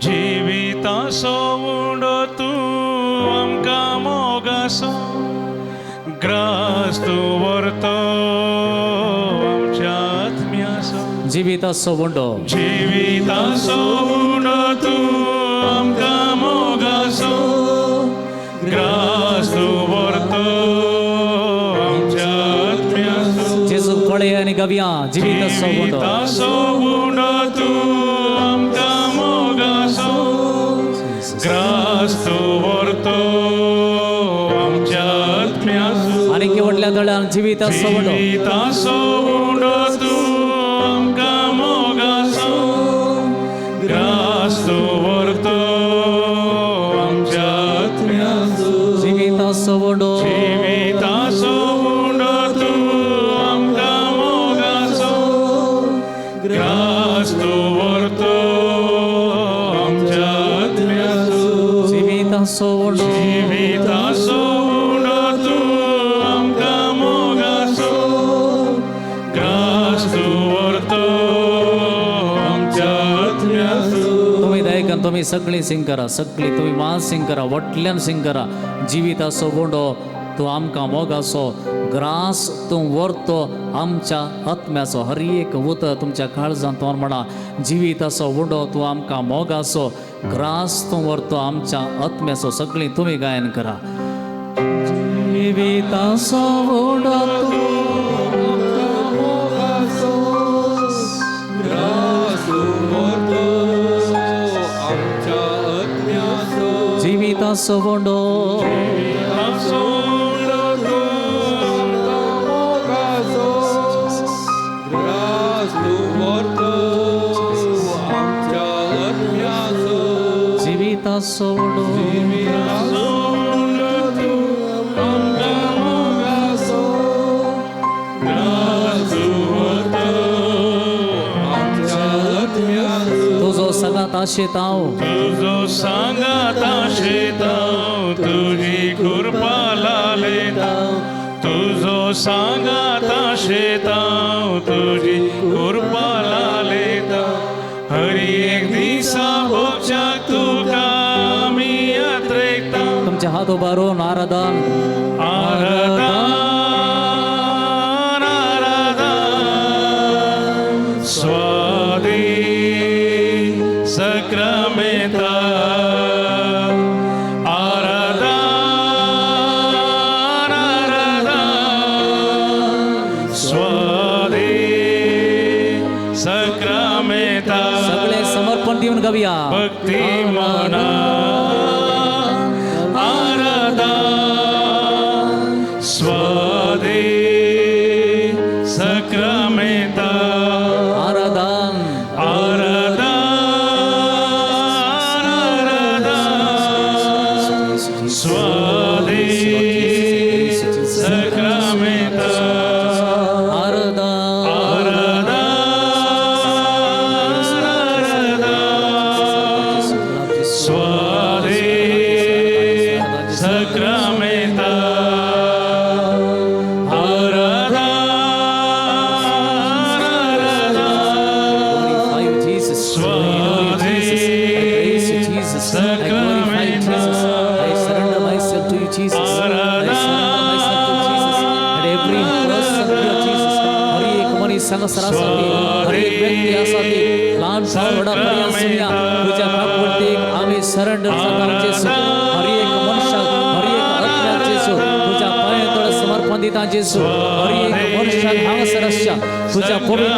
जिविताचो उंडो तूं आमकां मोगाचो, ग्रास तूं व्हरतो आमच्या आत्म्याचो. जिविताचो उंडो. जिविताचो उंडो तूं आमकां मोगाचो, ग्रास तूं व्हरतो आमच्या आत्म्याचो. जेजूक पळय आनी गावया, जिविताचो उंडो. जिविताचो उंडो तूं आमकां मोगाचो, ग्रास तूं व्हरतो आमच्या आत्म्याचो. आनी व्हडल्या गळ्यान, जिविताचो उंडो. जिविताचो उंडो तूं आमकां मोगाचो, ग्रास तूं व्हरतो आमच्या आत्म्याचो. जिविताचो उंडो. जिविताचो उंडो तूं आमकां मोगाचो, ग्रास तूं व्हरतो आमच्या आत्म्याचो. जिविताचो उंडो. जिविताचो उंडो तूं आमकां मोगाचो, ग्रास तूं व्हरतो आमच्या आत्म्याचो. तुम्ही दायकान, तुम्ही सगळी सिंग करा, सगळी तुम्ही मास सिंग करा, व्हडल्यान सिंग करा. जिविताचो उंडो तूं आमकां मोगाचो, ग्रास तूं व्हरतो आमच्या आत्म्याचो. हर एक उतर तुमच्या काळजान तोंड म्हणा, जिविताचो उंडो तूं आमकां मोगाचो, ग्रास तूं व्हरतो आमच्या आत्म्याचो. सगळीं तुमी गायन करा. जिविताचो उंडो तूं मोगाचो, ग्रास तूं व्हरतो आमच्या आत्म्याचो. जिविताचो उंडो. जिविताचो उंडो तूं आमकां मोगाचो, ग्रास तूं व्हरतो आमच्या आत्म्याचो. जिविताचो उंडो. जिविताचो उंडो तूं आमकां मोगाचो, ग्रास तूं व्हरतो आमच्या आत्म्याचो. तुजो सांगात आशेतांव. तुजो सांगात आशेतांव, तुजी कृपा लालेतांव. तुजो सांगात आशेतांव, तुजी कृपा लालेतांव. हर एक दिसा भोगच्याक तुका आमी यात्रेकता. तुमचे हात उबारून आराधन. आराधन, आराधन, स्वादे सक्रामेता. आराधन, आराधन, स्वादे सक्रामेता. सगळे समर्पण दिवन गावया. भक्ती मना आराधन, स्वादे सक्रामेता. आराधन. आराधन, आराधन, स्वादे सक्रामेता. आराधन. आराधन, आराधन, स्वादे सक्रामेता. आराधन, आराधन, Glorify you, Jesus. I adore you, Jesus. I praise you, Jesus. I glorify you, Jesus. I surrender myself to you, Jesus. I surrender myself to Jesus. And every person here, Jesus. हर एक मनीस हांगासर आसा ती, हर एक व्यक्ती आसा ती, ल्हान व्हडा पर्यंत सुया तुज्या काकुळतेक आमी सरेंडर जाता जेसू. हर एक मनशाक, हर एक आत्म्याक जेसू तुज्या पांया तळे समर्पण दिता जेसू. हर एक मनशाक हांगासर आसच्या तुज्या पवित्र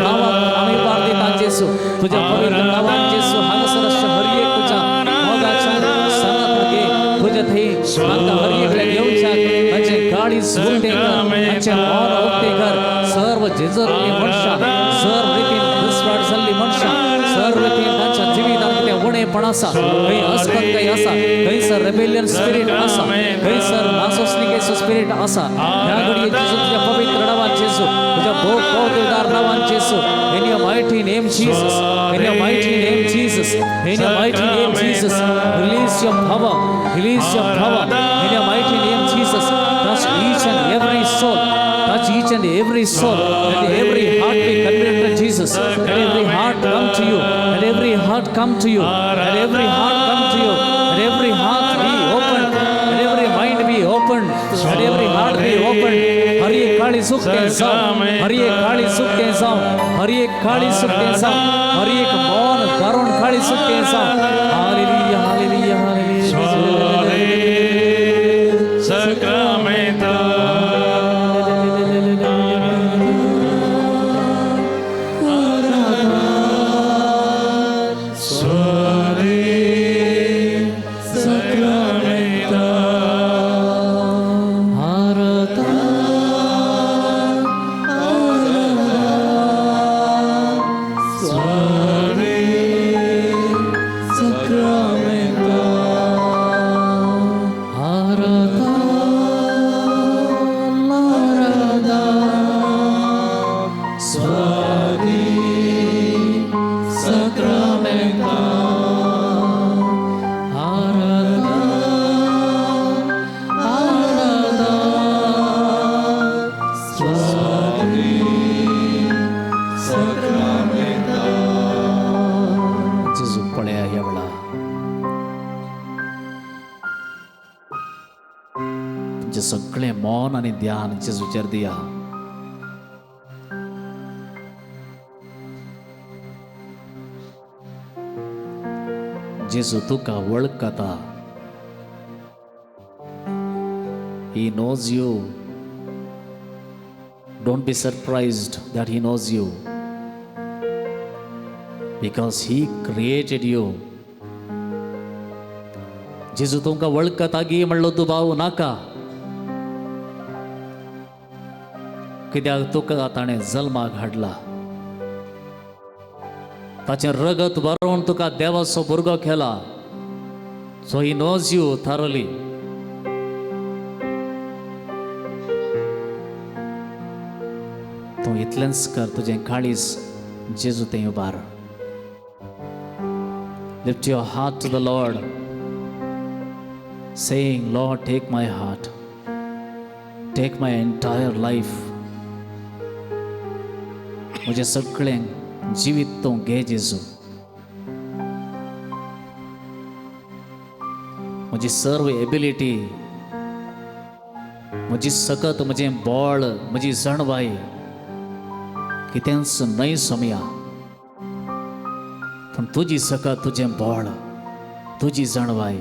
नांवाक आमी पार दिता जेसू. तुज्या पवित्र नांवान जेसू, हांगासर आसच्या हर एक तुज्या मोगाच्या सांगात घे. तुज्या थंय तांकां हर एकल्याक येवच्याक तांचे काळीज उक्तें कर, तांचें मन उक्तें कर. सर्व जेजरली मनशां, सर्व रितीन दुस्वाट जाल्ली मनशां, सर्व रितीन तांच्या जिवितांत कितें उणेपण आसा, खंय अस्कतकाय आसा, खंयसर रेबेलियन स्पिरीट आसा, खंयसर नासोसनिकेचो स्पिरीट आसा, ह्या घडये जेजू, तुज्या पवित्र नांवान जेजू, तुज्या भोव पवित्रदार नांवान जेजू, in your mighty name, Jesus, in your mighty name, Jesus, in your mighty name, Jesus, release your power, release your power in your mighty name, Jesus. Touch each and every soul, touch each and every soul. Let every heart be converted to Jesus. Jesus. Let every heart come to you. Let every heart come to you. Let every heart come to you. Let every heart be opened. Let every mind be opened. Let every heart be opened. हर एक काळी सुखते जाव, हर एक काळी सुखते जाव, हर एक काळी सुखते जाव, हर एक मौन दारुण काळी सुखते जाव. Hallelujah, hallelujah, hallelujah. सगळें मौन आनी ध्यान जेजूचेर दिया. जेजू तुका वळखता. He knows you. Don't be surprised that He knows you, because He created you. जेजू तुमकां वळखता गी म्हणलो दुबाव नाका, कित्याक तुका ताणें जल्माक हाडला. ताचें रगत बरोवन तुका देवाचो भुरगो केला. So he knows you thoroughly. तूं इतलेंच कर, तुजें काळीज जेजू तें उबार. Lift your heart to the Lord, saying, Lord, take my heart, take my entire life. म्हजें सगळें जिवीत तूं घे जेजू. म्हजी सर्व एबिलिटी, म्हजी सकत, म्हजें बळ, म्हजी जाणवाय कितेंच न्हय सोमया, पूण तुजी सकत, तुजें बळ, तुजी जाणवाय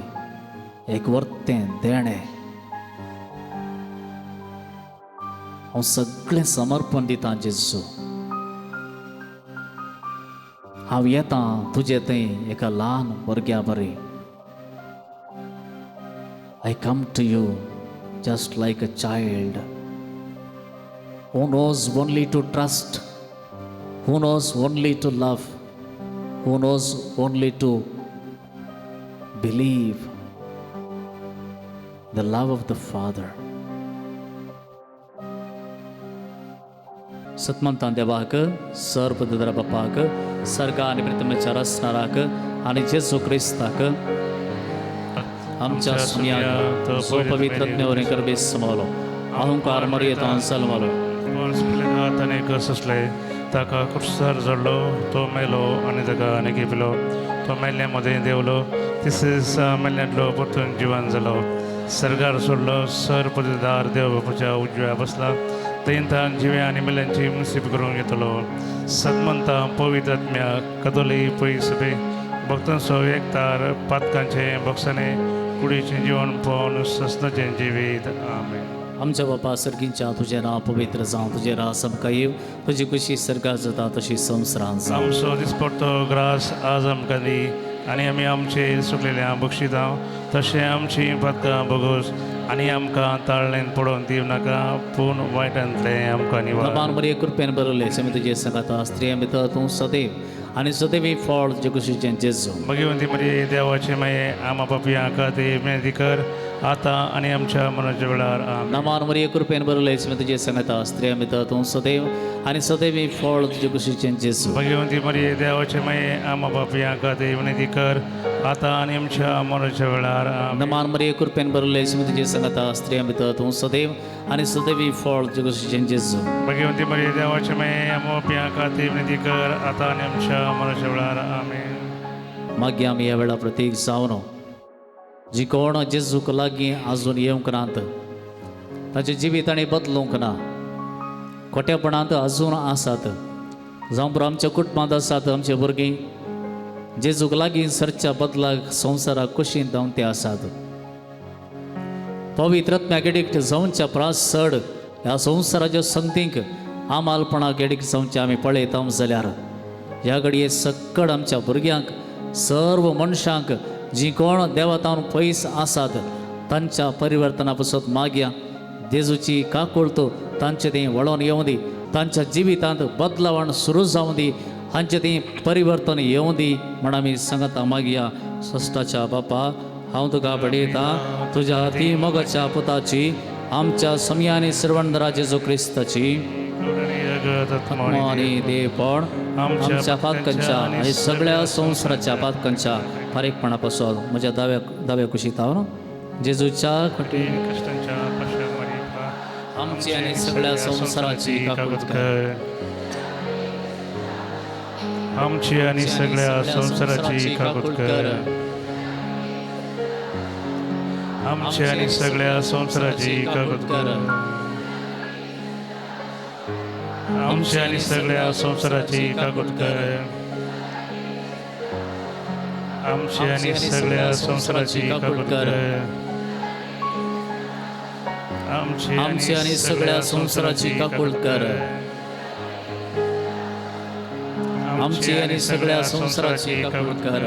एक वर्तें देणें. हांव सगळें समर्पण दितां जेजू. हांव येतां तुजे थंय एका ल्हान भुरग्या बरी. I come to you just like a child who knows only to trust, who knows only to love, who knows only to believe the love of the Father. सतमंतान देवाक, सर्वदर बापाक, सर्ग आनी प्रितमेच्या रसणाराक आनी जेजू क्रिस्ताक आमच्या सुन्याक सो पवित्र आत्म्यावरीं करबेस समवलो अहंकार मर्येतान सलमलो. ताणें कसले ताका कुर्सार जडलो, तो मेलो आनी ताका आनी घेपलो. तो मेल्ल्या मदें देंवलो, तिसरे दिसा मेल्ल्यांतलो परतून जिवन जालो. सर्गार सोडलो, सर पददार देव बापाच्या उजव्या बसला. थंय जिव्या आनी मेल्यांची मुसीब करूंक येतलो. सदमंता पवित्र आत्म्या कदोली पयसबे भक्तांचो एकतार पातकांचें भक्षणें कुडीचें जिवन पळोवन सस्नाचें जिवीत. आमेन. आमच्या बापा सर्गींच्या तुजें नांव पवित्र जावं, तुजें राज आमकां येवं, तुजी खुशी सर्गार जाता तशी संवसारांत जावं. आमचो दिसपडतो ग्रास आज आमकां दी आनी आमी आमचे सुकलेल्या बक्षितां तशें आमची पातकां भोगोस आनी आमकां ताळ्ळेन पडोवन दिवं नाका, पूण वायटांतलें आमकां निवार. बाबान मरिये कृपेन बरयलें, सेमी तुजे सांगाता स्त्रियां भितर तूं सदैव आनी सदैव फळ तुजे कुशीचें जेजू. भगवंती मरिये देवाचे माये, आमा पापयां खातीर विनंती कर आतां आनी आमच्या मरणाच्या वेळार आमेन. नमान मरिये कृपेन भरले तुझे सांगता स्त्रिया भितर तूं सदैव आनी सदैव फळ तुजे कुशीचें जेजू. भगवंती मरिये देवाचे माये आमा बापया खातीर विनंती कर आतां आनी आमच्या मरणाच्या वेळार आमेन. नमान मरिये कृपेन भरले तुझे सांगता स्त्रिया भितर तूं सदैव आनी सदैव फळ तुजे कुशीचें जेजू. भगवंती मरिये देवाचे माये आमा बापया खातीर विनंती कर आतां आनी आमच्या मरणाच्या वेळार आमेन. मागीर आमी ह्या वेळा प्रतीक जावन जी कोण जेजूक लागीं आजून येवंक नात ताचें जिवीत आनी बदलूंक ना खोटेपणांत आजून आसात जावं पुरो आमच्या कुटुंबांत आसात आमचे भुरगीं जेजूक लागीं सरच्या बदलाक संवसाराक कुशीन धांवते आसात पवित्र आत्म्याक एडिक्ट जावच्या प्रास चड ह्या संवसाराच्या संगतींक आमालपणाक एडिक्ट जावचें आमी पळयता जाल्यार ह्या घडये सक्कड आमच्या भुरग्यांक सर्व मनशांक जीं कोण देवातावन पयस आसात तांच्या परिवर्तना पासत मागया जेजूची काकुळत तांचे थंय वळोन येवं दी तांच्या जिवितांत बदलावण सुरू जावं दी हांचे थंय परिवर्तन येवं दी म्हण आमी सांगता मागया. सश्टाच्या बापा हांव तुका बडयता तुज्या ती मोगाच्या पुताची आमच्या समयानी सर्वंदरा जेजू क्रिस्ताची आनी देवपण आमच्या पातकांच्या आनी सगळ्या संवसाराच्या पातकांच्या फारीकपणा पासून म्हज्या दाव्या दाव्या कुशीत हांव जेजूच्या कठीण कष्टांच्या पश्चात आमची आनी सगळ्या संवसाराची काकूत कर. आमची आनी सगळ्या संवसाराची काकूत कर. आमची आनी सगळ्या संवसाराची काकूत कर. आमची आनी सगळ्या संवसाराची काकूत कर. आमची आनी सगळ्या संवसाराची काकूत कर. आमची आनी सगळ्या संवसाराची काकूत कर. आमची आनी सगळ्या संवसाराची काकूत कर.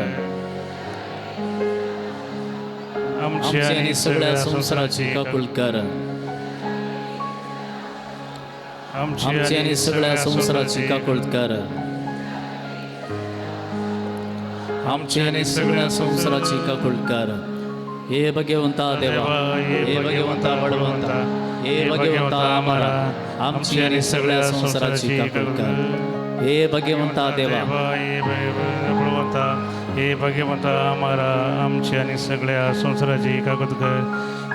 आमची आनी सगळ्या संवसाराची काकूत कर. आमची आनी सगळ्या संवसाराची काकूत कर. आमची आनी सगळ्या संवसाराची काकूत कर. हे भगवंता देवा, हे भगवंता बळवंता, हे भगवंता आमारा, आमची आनी सगळ्या संवसाराची काकूत कर. हे भगवंता देवा, हे बळवंता, हे भगवंता आमारा, आमची आनी सगळ्या संवसाराची काकूत कर.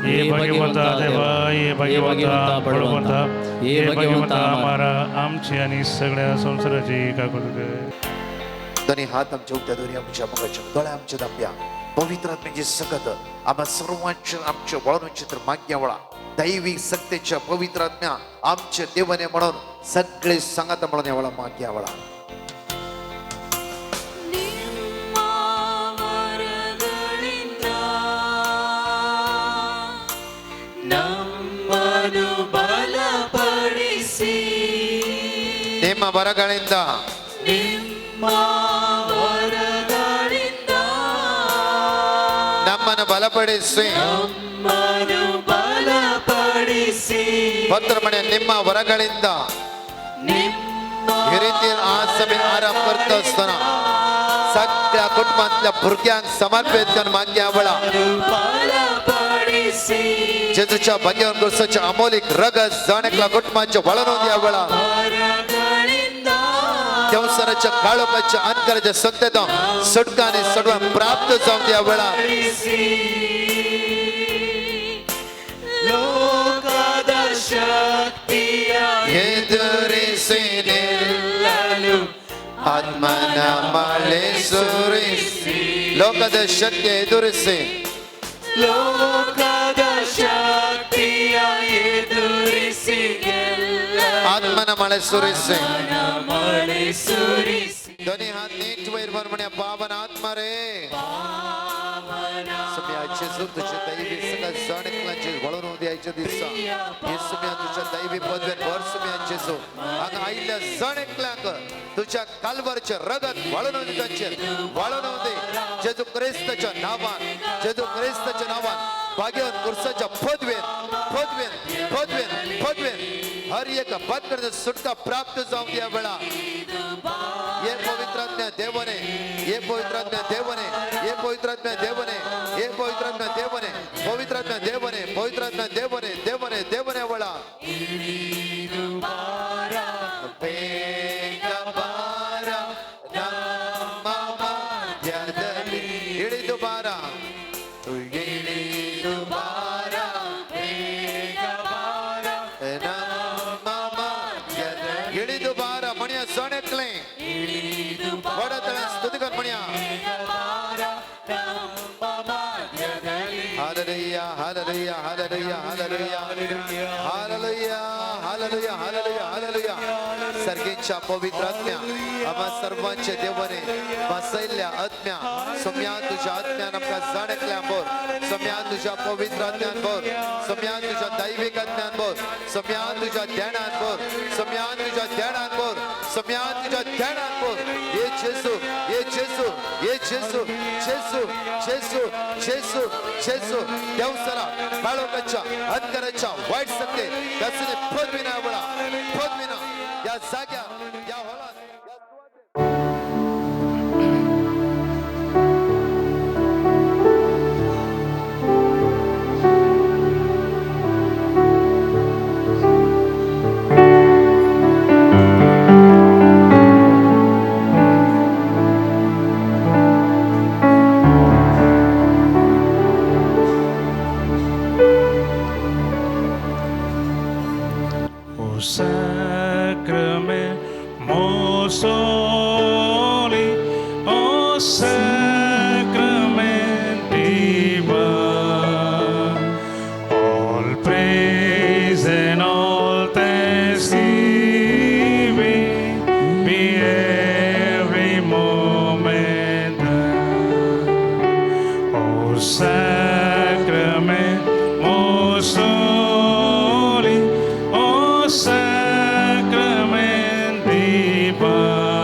हे भगवंता देवा, हे भगवंता बळवंता, हे भगवंता आमारा, आमची आनी सगळ्या संवसाराची काकूत कर. दोन्ही हात आमच्या उक्त्या दोरी आमच्या मुखाच्या दोळे आमच्या दापया पवित्र आत्म्याची सकत आम्हा सर्वांच्या आमच्या वळून चित्र मागण्या वळा दैवी सत्तेच्या पवित्र आत्म्या आमच्या देवाने म्हणून सगळे सांगत म्हणून या वळा मागण्या वळा. ನಿಮ್ಮ ವರಗಳಿಂದ ನಮ್ಮನ್ನು ಬಲಪಡಿಸಿ ಪತ್ರಮಣೆ ನಿಮ್ಮ ವರಗಳಿಂದ ಈ ರೀತಿ ಆ सभेन आराम करता आसतना सगळ्या कुटुंबांतल्या भुरग्यांक समर्पित करून मागण्या वळा जेजूच्या भाग्यावर क्रुसाच्या अमोलिक रगत जण एकल्या कुटुंबाच्या वळण द्या वेळा संवसाराच्या काळोखाच्या अंधकाराच्या सत्यता सुटका आणि सडवा प्राप्त जावन त्या वेळा ಎದುರಿಸಿ ನಿಲ್ಲಲು ಆತ್ಮನ ಮಳೆ ಸುರಿಸಿ ಲೋಕದ ಶಕ್ತಿ ಎದುರಿಸಿ ಲೋಕದ ಶಕ್ತಿಯ ಎದುರಿಸಿ ಆತ್ಮನ ಮಳೆ ಸುರಿಸಿ ಮಳೆ ಸುರಿಸಿ ಧ್ವನಿ हात नीट वयर भर म्हण्या पावन आत्मा रे सुम्या जेजू तुझ्या दैवी सगळ्या जण एकल्याचे वळून द्यायचे दिसा हे सुम्या तुझ्या दैवी पदवेन भर सुम्या जेजू हांगा आयिल्ल्या जण एकल्याक तुझ्या कालवरचे रगत वळून दे तांचेर वळून दे जेजू क्रिस्ताच्या नांवान जेजू क्रिस्ताच्या नांवान भाग्यवान कुर्साच्या पदवेन पदवेन पदवेन पदवेन हर एक पदकडे सुटका प्राप्त जावं त्या वेळा. ये पवित्र आत्म्या देवाने, ये पवित्र आत्म्या देवाने, ये पवित्र आत्म्या देवने, हे पवित्र आत्म्या देवने, पवित्र आत्म्या देवने, पवित्र आत्म्या देवने, देवने देवने वळा ಬೇಗ ಬಾರ ನಮ್ಮ ಮಧ್ಯದಲ್ಲಿ, ಇಳಿದು ಬಾರ, ಇಳಿದು ಬಾರ, ಬೇಗ ಬಾರ ನಮ್ಮ ಮಧ್ಯದಲ್ಲಿ, ಇಳಿದು ಬಾರ. ಮಣಿಯ ಸೊಣೆಕ್ಲೆ ಹೊಡತಳ ಸ್ತುತಿಕರ್ ಮಣಿಯ. Hallelujah, hallelujah, hallelujah, hallelujah, hallelujah, hallelujah, hallelujah, hallelujah. सर्गेच्या पवित्र आत्म्या आम्हा सर्वांचे देवने बसयल्ल्या आत्म्या सोम्या तुझ्या आत्म्यान आमकां जाण एकल्या बोर, सोम्या तुझ्या पवित्र आत्म्यान बोर, सोम्या तुझ्या दैवीक आत्म्यान बोर, सोम्या तुझ्या ध्यानान बोर, सोम्या तुझ्या ध्यानान बोर, सोम्या तुझ्या ध्यानान बोर. ये जेसू, ये जेसू, ये जेसू, जेसू, जेसू, जेसू, जेसू. देवसरा काळोखाच्या अंधाराच्या वाईट सत्ते त्याचे पदविना वळा, पदविना या जाग्या या हॉलात या सुवातेर. O sacrament most holy, O sacrament divine, all praise and all thanksgiving be every moment thine. O sacrament most holy, O sacrament divine,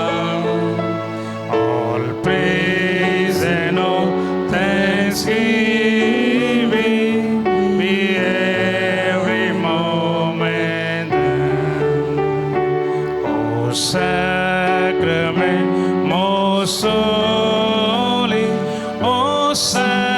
all praise and all thanksgiving be every moment thine. O sacrament most holy, O sacrament